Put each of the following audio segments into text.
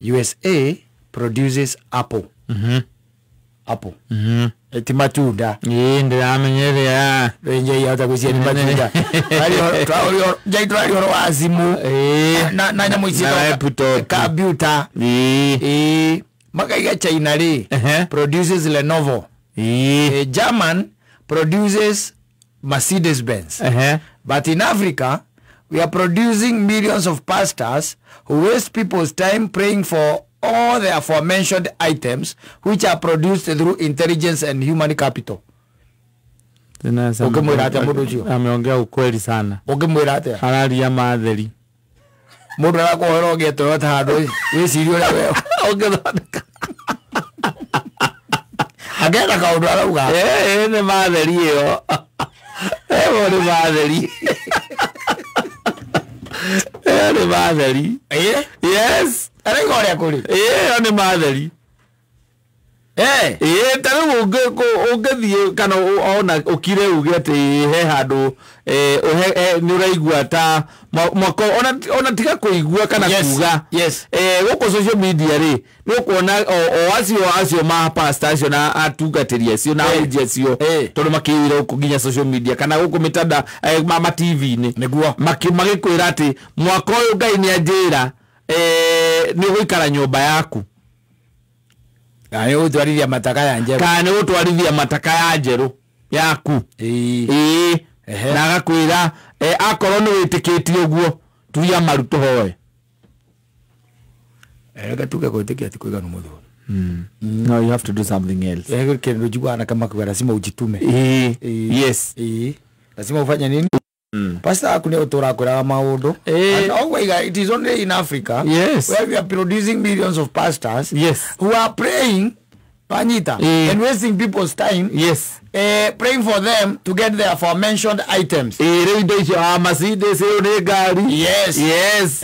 USA produces apple. Apple. Ti matunda. Ĩĩ, ndĩramenyerea. Njei yahota gwĩciria nĩ matunda. Njei tũraria ũhoro wa thimũ. Ĩĩ. Na nyamũ ici Na laptop. Computer. Ĩĩ. Ĩĩ. Makaiga China rĩ produces Lenovo. Ĩĩ. German produces Mercedes Benz. But in Africa, we are producing millions of pastors who waste people's time praying for all the aforementioned items which are produced through intelligence and human capital. Ũngĩmwĩra atĩa mũndũ ũcio? Ameongea ukweli sana. Ũngĩmwĩra atĩa? Araria matheri. Mũndũ arakũhora ũgĩe Toyota handũ wĩcirie ũrĩa we ũngĩthondeka. Angĩenda kaũndũ arauga. Ĩĩ, nĩ matheri ĩyo. Ĩyo nĩ matheri. Ĩyo nĩ matheri. Ĩĩ? Yes. Arauga ũrĩa kũrĩ. Ĩĩ, ĩyo nĩ matheri. Ĩĩ, ta rĩu ũngĩthiĩ kana ona ũkire uge atĩ he handũ nĩ ũraigua ta mwaka ona tiga kũigua kana kuga. Gũkũ social media rĩ, nĩ ũkuona o acio ma pastor acio na atungatĩri acio na ahunjia acio tondũ makĩiyũire gũkũ nginya social media kana gũkũ mĩtandao ma TV-inĩ. Nĩguo. Magĩkwĩra atĩ mwaka ũyũ Ngai nĩ anjĩra nĩ ũgũikara nyũmba yaku. Kana nĩ ũgũtwarithia mataka ya njerũ. Kana nĩ ũgũtwarithia mataka ya njerũ yaku. Ĩĩ. Ĩĩ. Na agakwĩra akorwo nĩ wĩtĩkĩtie ũguo turia maru tũhoe. Reke tuge gwĩtĩkia ti kũiganu mũthuri. No, you have to do something else. Kĩndũ njiguaga anake makiuga lazima ujitume. Ĩĩ. Ĩĩ. Yes. Ĩĩ. Lazima ufanye nini? Pastor aku nĩ ũtũra akwĩraga maũndũ. Ĩĩ. And always, it is only in Africa Yes. where we are producing millions of pastors Yes. who are praying Panyita Ĩĩ. and wasting people's time Yes. Praying for them to get the aforementioned items. Ĩĩ, rĩu indo icio Mercedes ĩyo nĩ ngari. Yes. Yes.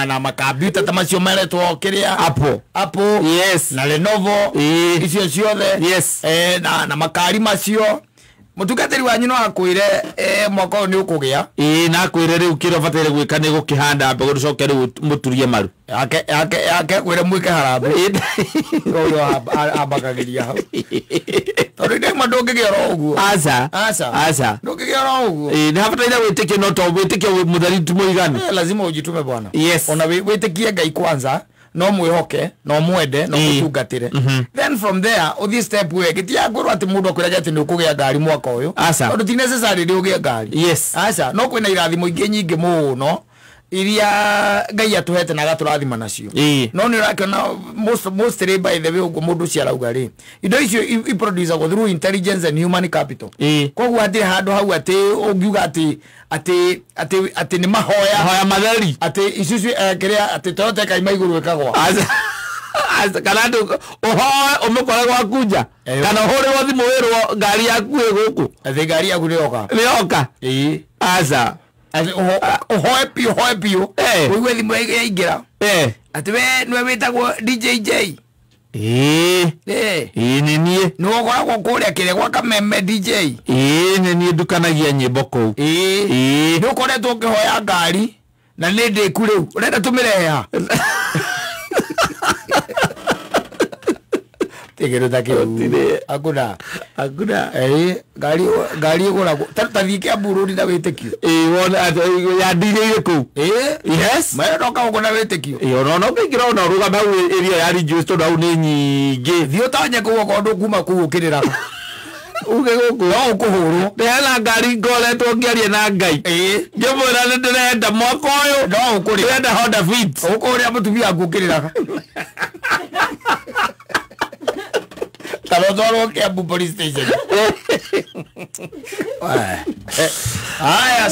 Na makambiuta ta macio meretwo kĩrĩa Apple. Apple. Yes. Na Lenovo. Ĩĩ. Icio ciothe. Yes. Na makari macio. Mũtungatĩri wanyu no akwĩre mwaka ũyũ nĩ ũkũgĩa. Ĩĩ, na akwĩre rĩu kĩrĩa ũbataire gwĩka nĩ gũkĩhanda mbegũ ũcoke rĩu mũturie maru. Yake akwĩre mwĩke harambee. Ĩĩ. Ũyũ ambagagĩria hau. Tondũ indo imwe ndũngĩgĩa oro ũguo. Aca. Aca. Aca. Ndũngĩgĩa oro ũguo. Ĩĩ, nĩ habataire wĩtĩkio no to wĩtĩkio mũtheri ti mũiganu. Lazima ujitume bwana. Yes. Ona wĩtĩkie Ngai kwanza, no mwĩhoke, no mwende, no mũtungatĩre. Then from there ũthiĩ step way. Gĩtiga kwĩrwo atĩ mũndũ akwĩraga atĩ nĩ ũkũgĩa ngari mwaka ũyũ. Aca. Tondũ ti necessary nĩ ũgĩe ngari. Yes. Aca, no kwĩna irathimo ingĩ nyingĩ mũno iria Ngai atũhete na agatũrathima nacio. Ĩĩ. No nĩ ũrakĩona mostly by the way ũguo mũndũ ũcio arauga rĩ, indo icio iproducagwo through intelligence and human capital. Ĩĩ. Koguo hatirĩ handũ hau atĩ ũngiuga atĩ nĩ mahoya. Mahoya matheri. Atĩ icio kĩrĩa atĩ Toyota ĩkaima igũrũ ĩkagwa. Aca. Aca, kana andũ ũhoe ũmĩkore gwaku nja. Kana ũhũrĩrwo thimũ wĩrwo ngari yaku ĩ gũkũ. Atĩ ngari yaku nĩ yoka. Nĩ yoka. Ĩĩ. Aca. Atĩ ũhoe biũ, ũhoe biũ. Ũigue thimũ yaingĩra. Atĩ we nĩwe wĩtagwo DJJ. Ĩĩ. Ĩĩ, nĩ niĩ. Nĩwe ũkoragwo kũrĩa kĩrĩa gwa Kameme DJ. Ĩĩ, nĩ niĩ ndukanagia nyĩmbo kũu. Ĩĩ. Ĩĩ. Nĩ ũkoretwo ũkĩhoya ngari na nĩ ndĩku rĩu. Ũrenda tũmĩrehe ha? Tigĩrĩra ta kĩu. Gũtirĩ. Hakuna. Hakuna. Ĩĩ, ngari ĩgũragwo. Ta thiĩ Kiambu Road na wĩtĩkio. Ĩĩ, wone atĩ yandĩrĩire kũu. Ĩĩ. Yes. Mayo ndoka gũkũ na wĩtĩkio. Ĩĩ, ona ũngĩingĩra ona ũrũgame hau area ya Ridgeways tondũ hau nĩ nyingĩ. Thiĩ ũtonye kũu okorwo ndũkuma kũu ũkĩrĩraga. Uge gũkũ. No ũkũhũrwo. Ndĩrena ngari ngoretwo ngĩaria na Ngai. Ĩĩ. Ngĩmwĩra nĩ ndĩrenda mwaka ũyũ. No ũkũrĩra. Ndĩrenda Honda Fit. Ũkũrĩa mũtumia waku ũkĩrĩraga. Kana ũtwarwo Kiambu police station. Haya.